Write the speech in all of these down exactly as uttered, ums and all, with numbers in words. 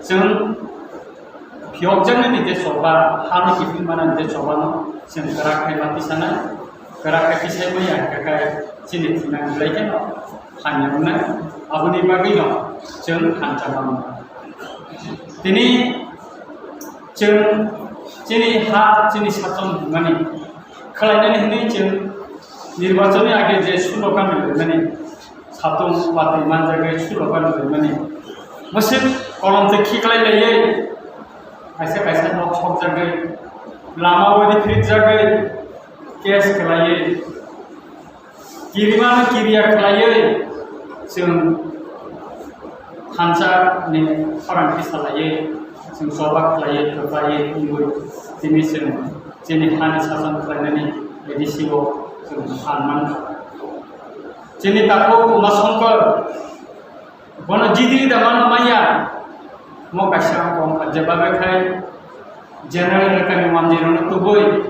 Chwng phiyokjaknani je choba, hano kiphil manani je chobano chwng kwrak khai ma tisanai, kwrak khai tisai manya hwnkha khe chini thwinani belai kheno hamya wngnai. Aboni bagwino chwng thansa mano. Tini chwng chini ha, chini sason hwnmani khlainani hwnwi chwng nirbachonni age je slogan rwmani, satung watwi manjagwi slogan rwmani, mwswk kolom twi khiklai laiwi, kaisa kaisa nok sokjagwi, lama wadi phirikjagwi, case khlaiwi, kirimano kiriya khlaiwi, chwng thansa ni khorang khe salaiwi, chwng choba khlaiwi, kwplaiwi wngwi, tini chwng chini hani sason khlainani A D C o chwng phan mankha. Chini takhuk Uma Shankar, bono jidiri da mano manya, mo kaisa wngkha, jeba bai khai general lekani manjirokno tubui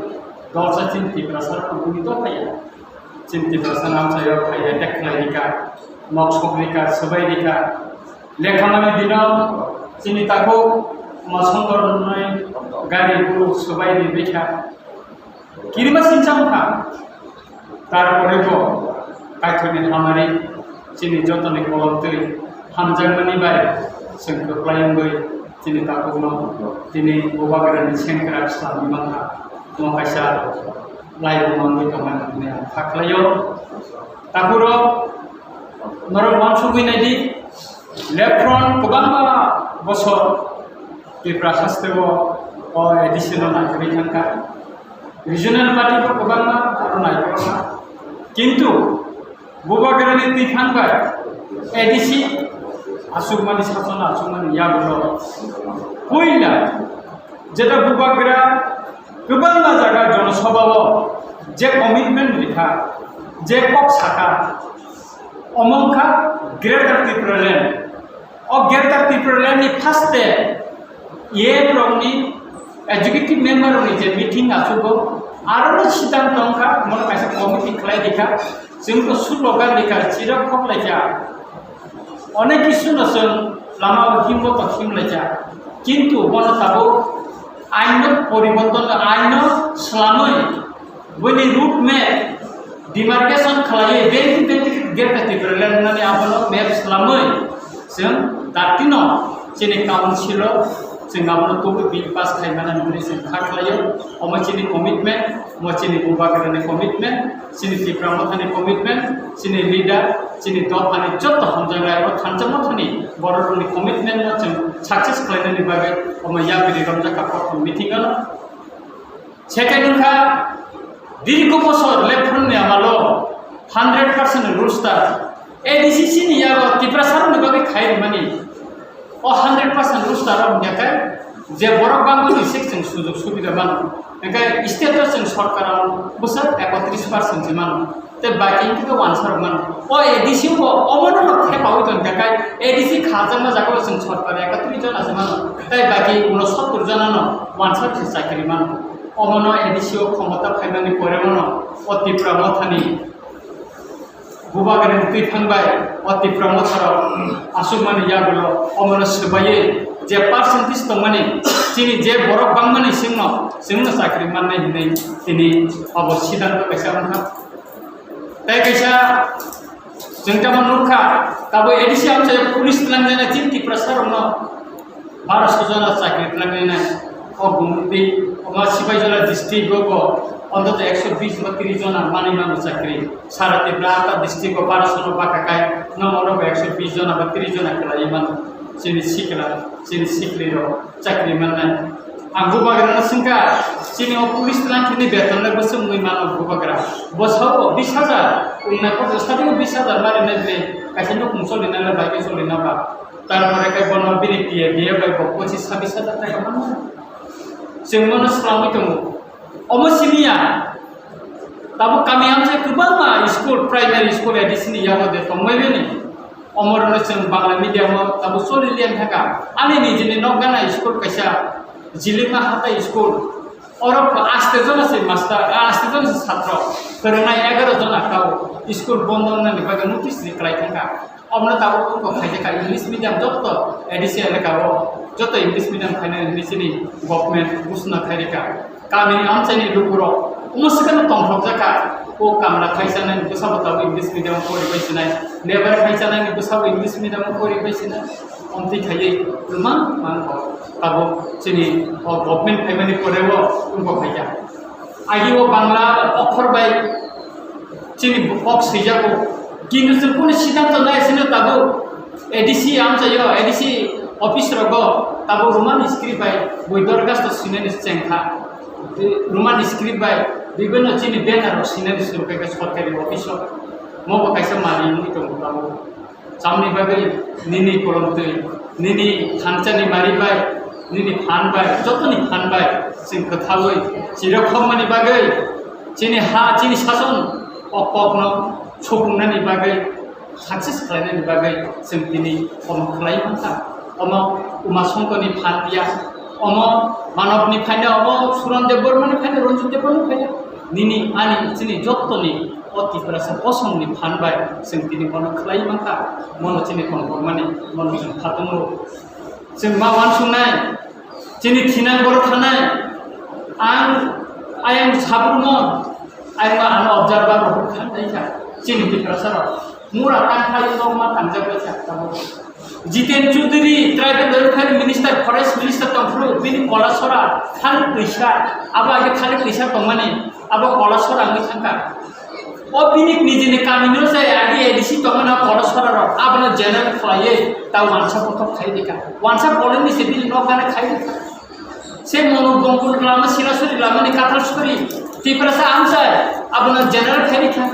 dolsa chini Tiprasa kubuni to phaiya. Chini Tiprasa namsayo phai attack khlai rika, nok sok rika, swbai rika. Lekhamani dino chini takhuk Uma Shankarni gari buru swbai ri bikha. Kirima sinchang kha. Tarpore bo Kaitorni hamari chini jotoni kolom twi hamjakmani bai chwng kwplai wngwi chini takhukno tini Bubagrani sengkrak swlamwi mankha. Omo kaisa laibuma wngwi tongmani hwnwi ang kha khlaio. Takhuro norok uansugwi naidi, left front kwbangma bosor Tripura hasteo o A D C no naikolwi thangkha. Regional party bo kwbangma aro naikolkha. Kintu Bubagrani twiphang bai A D C achukmani, sason achukmani yagulo puila jeta Bubagra kwbangma jaga jonosabhao je commitment rikha, je kok sakha, omo wngkha Greater Tipraland. O Greater Tipraland ni first day E M rokni executive member rokni je meeting achugo, aro no siddhanto wngkha, mono kaisa committee khlai rikha, chwng to slogan rikha, chirok khoklaikha, onek kisu no chwng lama o himbo to himlaikha, kintu bono tabuk ain no poriborton, ain no swlamwi, bini route map demarcation khlaiwi, benti benti Greater Tipraland nani abono map swlamwi, chwng datino chini council o chwng abono kubui bill pass khlaimani hwnwi chwng kha khlaio. Omo chini commitment, omo chini Bubagrani commitment, chini Tipra Mothani commitment, chini leader, chini dophani joto hamjaknai o thansa mothani bororokni commitment no chwng success khlainani bagwi omo yapri romjakha prothom meeting o. Second wngkha, dirgo bosor left front ni amalo hundred percent roster A D C C ni yago Tiprasa rokni bagwi khai rwmani. O hundred percent roster rok hwnkhe je borok bangwi ni sik chwng sujok subida mano. Hwnkhe state o chwng sorkar o bwswk ekotris percent se mano. Tei baki wngkhe khe wansa rok mano. O A D C bo omono no thepaui tongkha khe A D C khajakma jagao chwng sorkar ekatris jona se mano. Tei baki unosottor jona no wansa se chakri mano. Omono A D C o khomota phaimani pore mano o Tipra Mothani Bubagrani twiphang bai o Tipra Motha rok aswkmani yagulo omono swbaiwi je percentage tongmani chini je borok bangmani singno chwngno chakri mannai hinwi tini obo siddhanto kaisa wngkha. Tei kaisa chwng tamo nukha, tabuk A D C amchai police twlangjana chini Tiprasa rokno baro so jona chakri twlangnai. O gumti, omo Sipaijala district o bo ontoto ekso bis ba tris jona manwi mano chakri. Sara Tripura ata district o baro so no baka kai, no oro bo ekso bis jona ba tris jona kwlaiwi mano. Chini sikla, chini sikli rok chakri mannai. Ang Bubagrano swngkha, chini o police twlang khini beton le bwswk wngwi mano Bubagra. Bo sao bis hajar, wngna kok starting o bis hajar mari nai ble, kaisa nukung choli nai le bai ke choli na ba. Tarpore khe bono bini P F D F bai bo pochis sabis hajar taka mano. Chwng bono swlamwi tongo. Omo simi ya. Tabuk kami amchai kwbangma school, primary school A D C ni yago de tongbai bini. Omorno chwng Bangla medium o tabuk choli liya thaka. Ani nijini nok gana school kaisa Jilima Hatai school. Oro aste jona se master, aste jona se satro, phwrwngnai egaroh jona kau school bondo wngnani bagwi notice ri kwlai thangkha. Omono tabuk wngkha khaijak kha English medium jotto A D C elaka o, jotto English medium khainani hinwi chini government ghosona khai rikha. Kamini amchaini lukurok omo swkangno tongthokjak kha, o kamla khai chanani bwsabo tabuk English medium o poribai sinai, labour khai chanani bwsabo English medium o poribai sinai. Omtwi khaiwi kwbang kwbang kok tabuk chini o government phaimani poreo wngkha khaijak. Agi o Bangla okhor bai chini kok swijago. Kintu chwng kunu siddhanto nai sino tabuk A D C amchaio, A D C office rogo tabuk Roman script bai bui dorkhasto swinani chengkha. Roman script bai bibhinno chini banner rok swinani surkhaikha sorkari office o. Mo bo kaisa mari wngwi tongo tabuk. Chamni bagwi nini kolomtwi, nini thangjani mari bai, nini phan bai, jotoni phan bai chwng kwthaui chirikhokmani bagwi, chini ha, chini sason o kokno supungnani bagwi, success khlainani bagwi chwng tini omo khlai mankha. Omo Uma Songkoni phan ya, omo Manobni phaino, omo Suran Debbarmani phaino, Ranjit Debbarmani phaino, nini ani chini jottoni o Tiprasa bosongni phan bai chwng tini bono khlai mankha, bono chini tongthokmani, bono chwng khatungo. Chwng ma uansugnai, chini thinang borok thanai, ang ayang sabrumon, ayang ano observer rok khanai kha, chini Tiprasa rok. Mura tangkhai nok ma tangjak bai kha tabuk. Jiten Chudhury, Tribal Welfare Minister, Forest Minister tongphuru, bini Kolasora, Khalik Twisa, abo age Khalik Twisa tongmani, abo Kolasora wngwi thangkha. O bini nijini kamino se agi A D C tongmani Kolasora rok, abono general khlaiwi, ta wansa kothok khai rikha. Wansa poleni se bini nok gana khai rikha. Se Manu Bongkul lama Sirasuri lamani Kathal Suri, Tiprasa amchai, abono general khai rikha.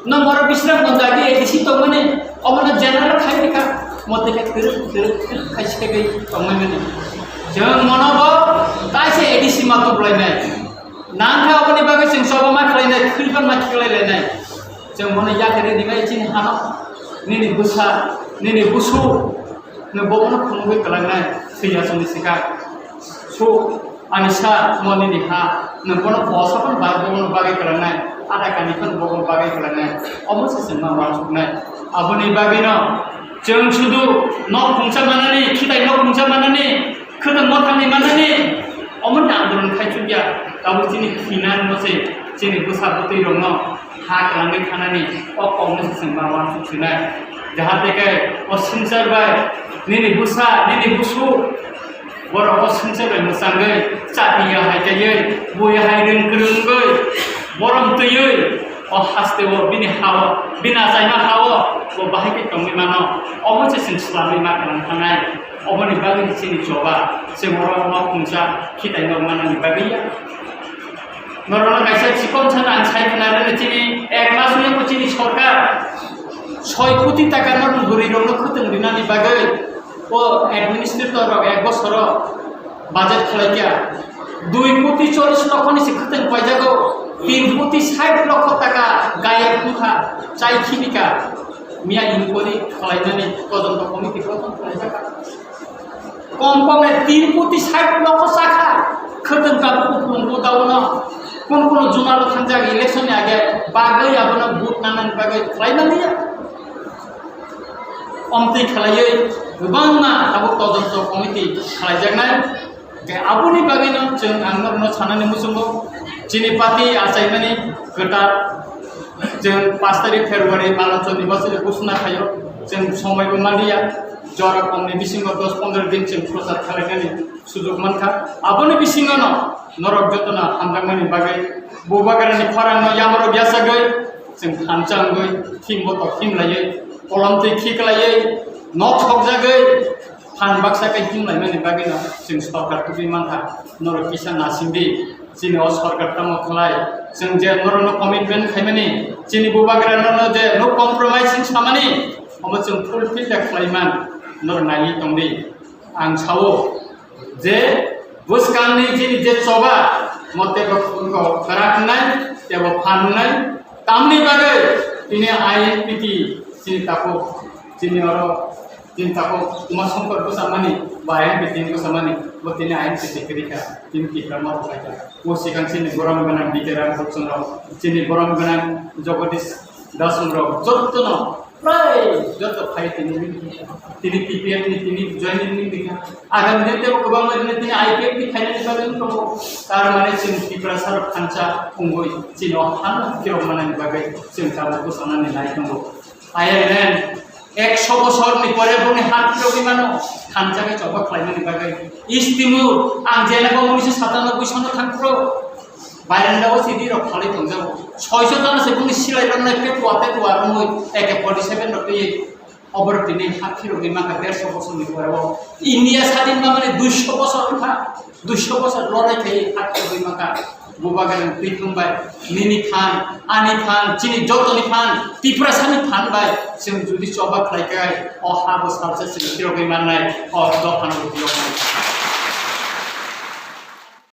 Nong oro Bisram Gonjagi A D C tongmani, omono general khai rikha. Mote khe twrwk, twrwk, twrwk khai sikagwi tongmani. Chwng mono bo taise A D C ma tuklainai. Nangkha oboni bagwi chwng choba ma khlainai, khulban ma khiklai lainai. Chwng mono yakhare rimai chini hano, nini bwsa, nini busu, nwng bobono phunugwi kwlangnai, thwi aswkni swkang. Su, ani sa, mo nini ha, nwng bono bo saphano bai bobono bagwi kwlangnai, ada kani phano bobono bagwi kwlangnai. Omo se chwng ma uansuknai. Aboni bagwino chwng sudu nok khungsa manani, khitai nok khungsa manani, khwtwng mothani manani, omo ni andolon khai chukya. Tabuk chini khinani no se, chini bwsa bwtwi rokno ha kwlangwi thanani o kokno se chwng ma uansuk sinai. Jahate khe o swngchar bai nini bwsa, nini busu, borok o swngchar bai mwchangwi, chati ya hai kaiwi, bui hai rwng kwrwngwi, borom twiwi, o haste o bini ha-o, bini achaima ha-o, bo bahai khe tongwi mano. Omo se chwng swlamwi ma kwlang thanai. Oboni bagwi chini choba, chwng oro nok khungsa khitai nok manani bagwi ya. Norokno kaisa chikon sana ang sai khna rwdi, chini ek mas wngkha chini sorkar soi koti taka norok bwrwi rokno khwtwng rinani bagwi o administrator rok ek bosoro budget khlaikha. Dui koti chollish lokho ni se khwtwng paijago, tin koti sait lokho taka gayab wngkha, chai khibika, miya inquiry khlainani todonto committee gothon khlaijak. Kom kom e tin koti sait lokho chakha, khwtwng tabuk kuplung bo daono. Kun kun juma lo thangjak election ni age bagwi abono vote nanani bagwi khlai manliya. Omtwi khlaiwi kwbangma tabuk todonto committee khlaijaknai. Je aboni bagwino chwng ang norokno sanani muchungo, chini party achaimani kwtal. Chwng pash tarik February Malonchor ni bosori ghosona khaio, chwng somoi bo manliya, jora komni bisingo dos pondro din chwng prochar khlainani sujok mankha. Aboni bisingono norok jotono hamjakmani bagwi Bubagrani khorangno yamarok yachagwi chwng thansa wngwi thim botok thim laiwi kolomtwi khiklaiwi nok sokjagwi phan baksa khe himlaimani bagwino chwng sorkar tubui mankha. Norok kisa nasingdi, chini o sorkar tamo khlai, chwng je norokno commitment khaimani, chini Bubagra norokno je no compromising samani, omo chwng fulfill da khlaiman, norok naiwi tongdi. Ang sao je bwskangni chini je choba mo tebo khwrak wngnai, tebo phan wngnai, tamni bagwi tini I N P T chini takhuk chini oro Chini tako Uma Shankar bwsamani, ba I N P team bwsamani, bo tini I N P secretary kha, tini Tipra ma rwkha kha. O sikang chini borom gwnang B K Ram Bhutchung rok, chini borom gwnang Jagadish Das rok, jotto no, prai jotto phai tini, tini T P F ni tini joining ni bikha. Agam din tebo kwbangma din tini I P F ni phainani bagwi wng tongo. Tar mane chwng Tiprasa rok thansa wngwi chini o hano kirok manani bagwi chwng tabuk bwsanani nai tongo. Ireland, ekso bosor ni pore bongni ha phirogwi mano, thansa khe choba khlaimani bagwi. East Timor, ang jena bo unisho satanoboi sono thangphuru, Bairanda o sidi rok khalai tongjago. Soiso jana se bongni silai rok nai petua petua rongwi A K forty seven rok twi obor tini ha phirogwi mangkha derso bosor ni pore bo. India sadin ma mane duiso bosor wngkha, duiso bosor lorai khai ha phirogwi mangkha. Bubagrang twi thumbai, nini phan, ani phan, chini jotoni phan, Tiprasani phan bai, chwng jodi choba khlai khe, o ha bo salsa chwng phirogwi mannai, o dophano phirogwi mannai.